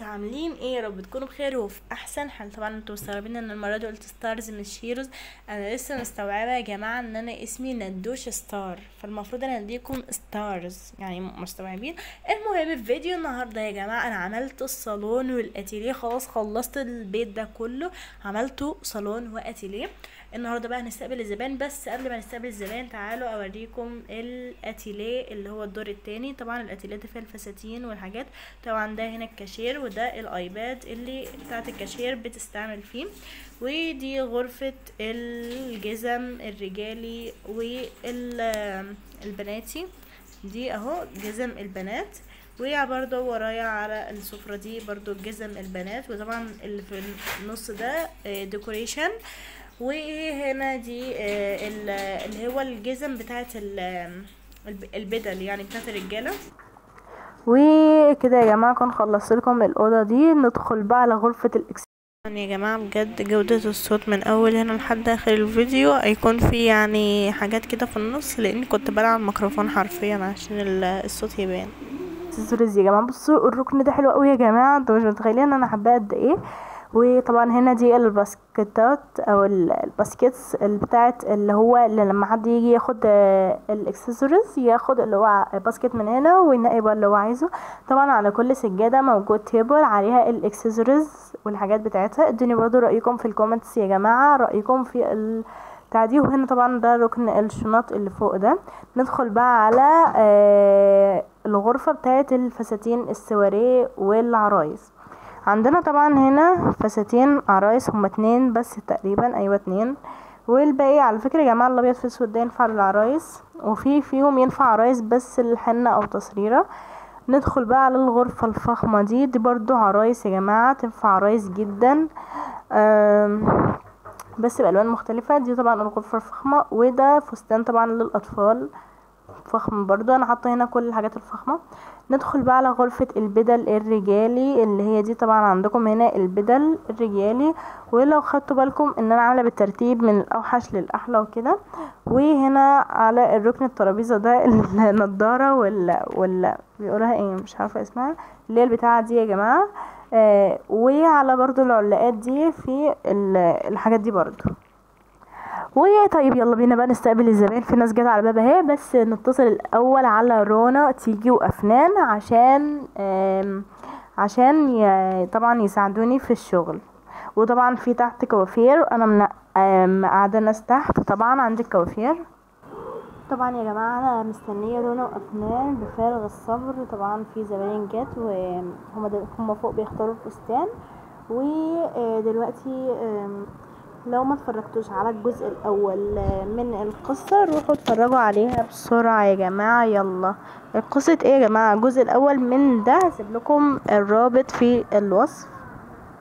عاملين ايه؟ يا رب تكونوا بخير وفي احسن حال. طبعا انتوا مستغربين ان المرة دي قلت stars مش heroes. انا لسه مستوعبة يا جماعة ان انا اسمي ندوش ستار، فالمفروض انا اديكم stars، يعني مستوعبين. المهم في فيديو النهارده يا جماعة انا عملت الصالون والاتيليه، خلاص خلصت البيت ده كله، عملته صالون واتيليه. النهارده بقى هنستقبل الزبائن، بس قبل ما نستقبل الزبائن تعالوا اوريكم الاتيليه اللي هو الدور التاني. طبعا الاتيليه ده فيها الفساتين والحاجات، طبعا ده هنا الكاشير وده ال iPad اللي بتاعت الكاشير بتستعمل فيه، ودي غرفة الجزم الرجالي والبناتي، دي اهو جزم البنات. وبرضه ورايا على السفرة دي برضه جزم البنات، وطبعا اللي في النص ده decoration. وهنا دي اللي هو الجزم بتاعت البدل يعني بتاعت الرجالة. وكده يا جماعة كان خلصت لكم الاوضة دي. ندخل بقى على غرفة الاكس. يا جماعة بجد جوده الصوت من اول هنا لحد اخر الفيديو هيكون في يعني حاجات كده في النص، لان كنت بلعب الميكروفون حرفيا عشان الصوت يبان. اكسسوارز يا جماعة، بصوا الركن ده حلو قوي يا جماعة، انتوا مش متخيلين انا حباه قد ايه. وطبعا هنا دي ال basket ات او ال baskets بتاعت اللي هو اللي لما حد يجي ياخد الاكسسوارز ياخد اللي هو basket من هنا وينقي بقى اللي هو عايزه. طبعا على كل سجادة موجود table عليها الاكسسوارز والحاجات بتاعتها. ادوني برضو رايكم في ال comments يا جماعة، رايكم في التعديل. وهنا طبعا ده ركن الشنط اللي فوق ده. ندخل بقى على الغرفة بتاعت الفساتين السواريه والعرايس. عندنا طبعا هنا فساتين عرايس، هما 2 بس تقريبا، ايوه 2، والباقي على فكرة يا جماعة الابيض في الاسود ده ينفع للعرايس، وفي فيهم ينفع عرايس بس الحنة او تصريره. ندخل بقى على الغرفة الفخمه دي، دي برضو عرايس يا جماعة، تنفع عرايس جدا بس بالوان مختلفة. دي طبعا الغرفة الفخمه، وده فستان طبعا للاطفال فخم برضو، انا حاطه هنا كل الحاجات الفخمه. ندخل بقى على غرفة البدل الرجالي اللي هي دي. طبعا عندكم هنا البدل الرجالي، ولو خدتوا بالكم ان انا عامله بالترتيب من الاوحش للاحلى وكده. وهنا على الركن الترابيزة ده النضارة ولا بيقولها ايه مش عارفه اسمها، اللي هي البتاعه دي يا جماعة. وعلى برضو العلاقات دي في الحاجات دي برضو. وطيب يلا بينا بقى نستقبل الزبائن. في ناس جت على الباب اهي، بس نتصل الاول على رونا تيجي وافنان عشان طبعا يساعدوني في الشغل. وطبعا في تحت كوافير، انا قاعدة ناس تحت طبعا عند الكوافير. طبعا يا جماعة انا مستنيه رونا وافنان بفارغ الصبر. طبعا في زباين جت وهم فوق بيختاروا الفستان. ودلوقتي لو ما اتفرجتوش على الجزء الاول من القصة روحوا اتفرجوا عليها بسرعة يا جماعة. يلا القصة ايه يا جماعة؟ الجزء الاول من ده هسيب لكم الرابط في الوصف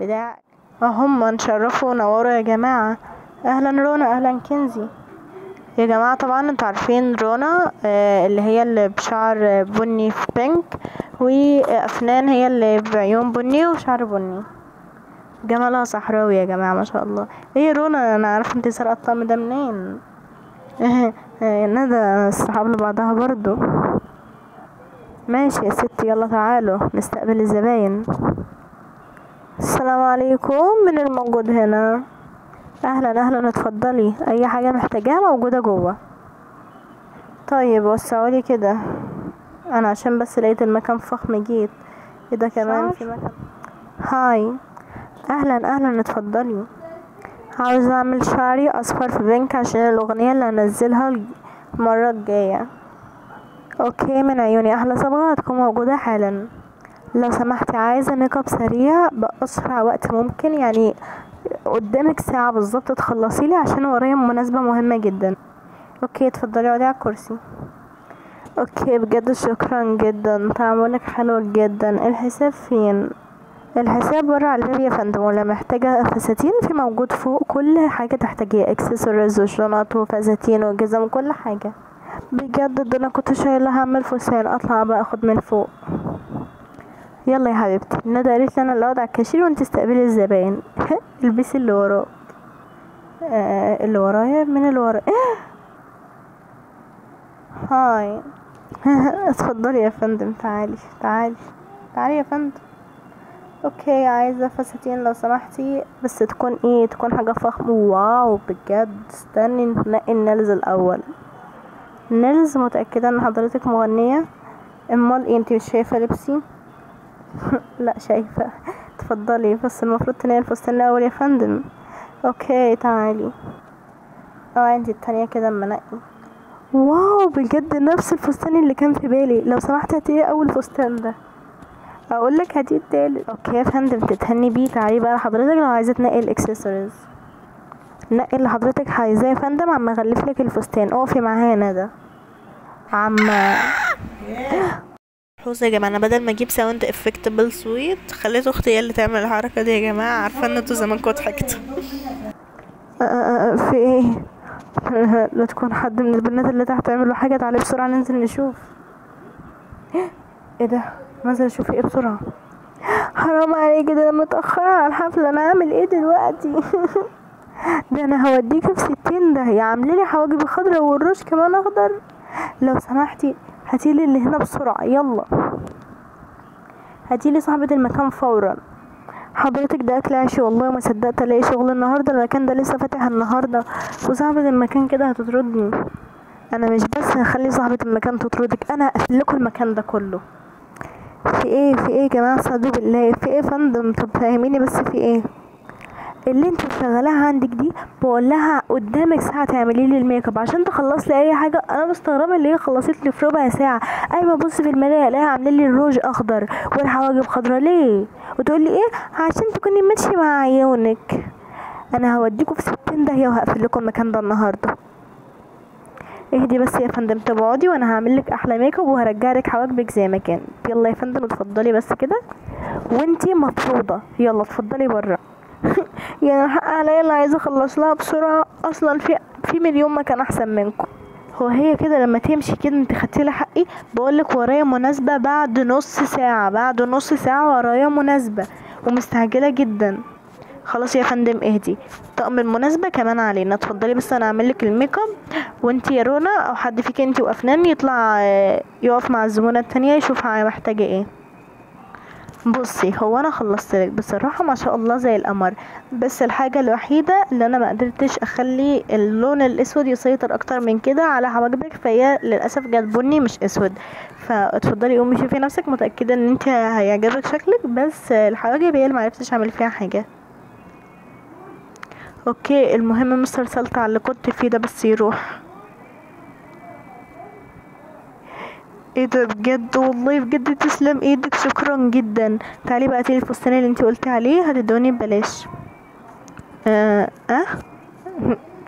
بتاع. اهم نشرفوا ونوروا يا جماعة. اهلا رونا، اهلا كنزي يا جماعة. طبعا انتوا عارفين رونا اللي هي اللي بشعر بني في بينك، وافنان هي اللي بعيون بني وشعر بني، جمالها صحراوي يا جماعة ما شاء الله. ايه رونا، انا عارفه انت سرقه الطقم ده منين. ندى الصحاب لبعضها برضو. ماشي يا ستي، يلا تعالوا نستقبل الزباين. السلام عليكم، من الموجود هنا؟ اهلا اهلا، اتفضلي، اي حاجة محتاجاها موجودة جوه. طيب وسعولي كده، انا عشان بس لقيت المكان فخم جيت. ايه ده كمان في مكان؟ hi، اهلا اهلا، اتفضلي. عاوزه اعمل شعري اصفر في pink عشان الاغنية اللي هنزلها المرة الجاية. okay من عيوني، احلى صبغة هتكون موجودة حالا. لو سمحتي عايزه make up سريع باسرع وقت ممكن، يعني قدامك ساعة بالظبط تخلصي لي عشان ورايا مناسبة مهمة جدا. okay اتفضلي اقعدي على الكرسي. okay بجد شكرا جدا، تعاملك حلو جدا. الحساب فين؟ الحساب بره على الباب يا فندم. ولا محتاجه فساتين؟ في موجود فوق كل حاجة تحتاجيها، اكسسوارز وشنط وفساتين وجزم وكل حاجة. بجد ده انا كنت شايله هم الفستان، اطلع بقى اخد من فوق. يلا يا حبيبتي، ندى قالت لي انا اللي اقعد على الكاشير وانت استقبلي الزباين. البسي اللي وراك. اللي ورايا؟ من اللي ورايا؟ hi اتفضلي يا فندم، تعالي تعالي تعالي يا فندم. okay عايزه فساتين لو سمحتي، بس تكون ايه، تكون حاجة فخمة. wow بجد، استني ننقي ال nails الاول. nails، متاكدة ان حضرتك مغنيه؟ امال ايه، انتي مش شايفه لبسي؟ لا شايفه، اتفضلي، بس المفروض تنقي الفستان الاول يا فندم. okay تعالي، انتي التانية كده اما نقي. wow بجد نفس الفستان اللي كان في بالي. لو سمحتي هاتي اول فستان ده، اقول لك هاتي التالت. okay يا فندم تتهني بيه. تعالي بقى حضرتك لو عايزه تنقي الاكسسوارز، نقي اللي حضرتك عايزاه يا فندم، عم اغلف لك الفستان. اقفي معانا ده عم حوزة يا جماعة. انا بدل ما اجيب sound effect بالصويت خليت اختي هي اللي تعمل الحركة دي يا جماعة، عارفه ان انتوا زمانكم ضحكتوا. في ايه؟ لا تكون حد من البنات اللي تحت عملوا حاجة. تعالي بسرعة ننزل نشوف. ايه ده؟ ننزل اشوف ايه بسرعة. حرام عليكي، ده انا متاخرة على الحفلة، انا هعمل ايه دلوقتي؟ ده انا هوديكي في 60 ده، يا عامله لي حواجب خضرا والروج كمان اخضر. لو سمحتي هاتيلي اللي هنا بسرعة، يلا هاتيلي صاحبه المكان فورا. حضرتك ده اكل عيشي والله، ما صدقت الاقي شغل النهارده، المكان ده لسه فاتح النهارده، وصاحبه المكان كده هتطردني. انا مش بس هخلي صاحبه المكان تطردك، انا هقفل لكم المكان ده كله. في ايه؟ في ايه يا جماعة؟ صدقوا بالله في ايه يا فندم؟ طب فهميني بس في ايه اللي انت شغلاها عندك دي؟ بقول لها قدامك ساعة تعملي لي الميك اب عشان تخلص لي اي حاجة. انا مستغربه اللي هي خلصت لي في ربع ساعة. ايوه بص في المراية الاقيها عامله لي الروج اخضر والحواجب خضرا، ليه؟ وتقول لي ايه؟ عشان تكوني ماشية مع عيونك. انا هوديكوا في 60 داهية وهقفل لكم المكان ده النهارده. اهدي بس يا فندم، طب اقعدي وانا هعمل لك احلى ميك اب وهرجع لك حواجبك زي ما كان. يلا يا فندم اتفضلي بس كده، وانتي مطروده. يلا اتفضلي بره. يعني الحق عليا اللي عايزه اخلص لها بسرعة، اصلا في مليون مكان احسن منكم. هو هي كده لما تمشي كده انت خدتي لي حقي؟ بقولك ورايا مناسبة بعد نص ساعة، بعد نص ساعة ورايا مناسبة ومستعجله جدا. خلاص يا فندم اهدي، طقم المناسبة كمان علينا. اتفضلي بس انا اعمل لك الميك اب، وانتي يا رونا او حد فيك انتي وافنان يطلع يقف مع الزبونه التانية يشوفها محتاجه ايه. بصي هو انا خلصت لك بصراحة ما شاء الله زي القمر، بس الحاجة الوحيدة اللي انا ما قدرتش اخلي اللون الاسود يسيطر اكتر من كده على حواجبك، فهي للاسف جت بني مش اسود. فاتفضلي قومي شوفي نفسك، متاكدة ان انت هيعجبك شكلك، بس الحواجب هي اللي ما عرفتش اعمل فيها حاجة. okay المهم مستر سلطع اللي كنت فيه ده بس يروح. ايه ده بجد والله بجد تسلم ايدك، شكرا جدا. تعالي بقى تيجي الفستان اللي انتي قلتي عليه هتدوني ببلاش. اه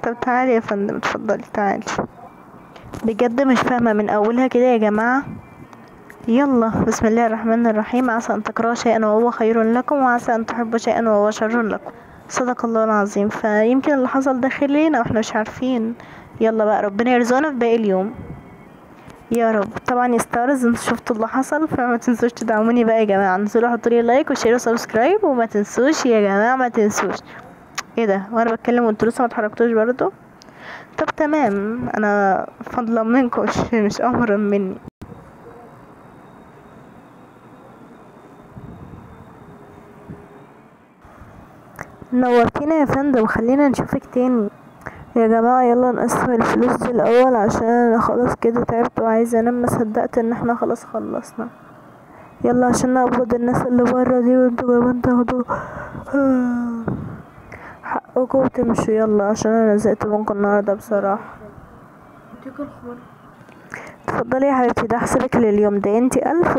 طب تعالي يا فندم اتفضلي تعالي. بجد مش فاهمه من اولها كده يا جماعة. يلا بسم الله الرحمن الرحيم. عسى ان تكرهوا شيئا وهو خير لكم، وعسى ان تحبوا شيئا وهو شر لكم. صدق الله العظيم. فيمكن اللي حصل ده خير لينا واحنا مش عارفين. يلا بقى ربنا يرزقنا في باقي اليوم يا رب. طبعا يا stars انتوا شفتوا اللي حصل، فما تنسوش تدعموني بقى يا جماعة. انزلوا حطوا لي like و share و subscribe، وما تنسوش يا جماعة ما تنسوش. ايه ده وانا بتكلم وانتوا لسه ما اتحركتوش برضو؟ طب تمام، انا فضلا منكم مش امرا مني. نورتينا يا فندم، خلينا نشوفك تاني يا جماعة. يلا نقسم الفلوس دي الأول عشان أنا خلاص كده تعبت وعايزة أنام، ما صدقت إن احنا خلاص خلصنا. يلا عشان نقبض الناس اللي برا دي، وانتوا كمان تاخدوا حقكم وتمشوا. يلا عشان أنا زهقت منكم النهاردة بصراحة. اتفضلي يا حبيبتي ده حسابك لليوم ده، انتي 1000.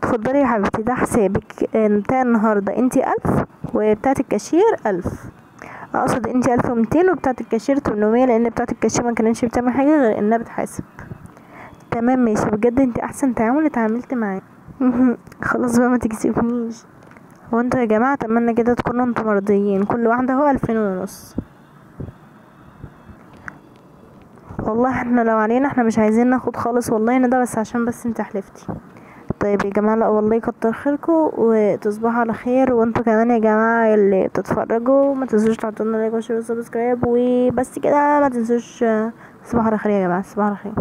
اتفضلي يا حبيبتي ده حسابك بتاع النهاردة، انتي 1000 وبتاعة الكاشير 1000. اقصد انتي 1200 وبتاعة الكاشير 800، لان بتاعة الكاشير ما كانتش بتعمل حاجة غير انها بتحاسب. تمام ماشي، بجد انتي احسن تعامل اتعاملت معاه. خلاص بقى ما تكسفنيش. هو انتوا يا جماعة اتمنى كده تكونوا انتوا مرضيين. كل واحدة هو 2500. والله احنا لو علينا احنا مش عايزين ناخد خالص والله ان ده بس عشان بس انت حلفتي. طيب يا جماعة لا والله كتر خيركم وتصبحوا على خير. وانتوا كمان يا جماعة اللي بتتفرجوا ما تنسوش تحطوا لنا like و share و subscribe وبس كده. ما تنسوش، تصبحوا على خير يا جماعة، تصبحوا على خير.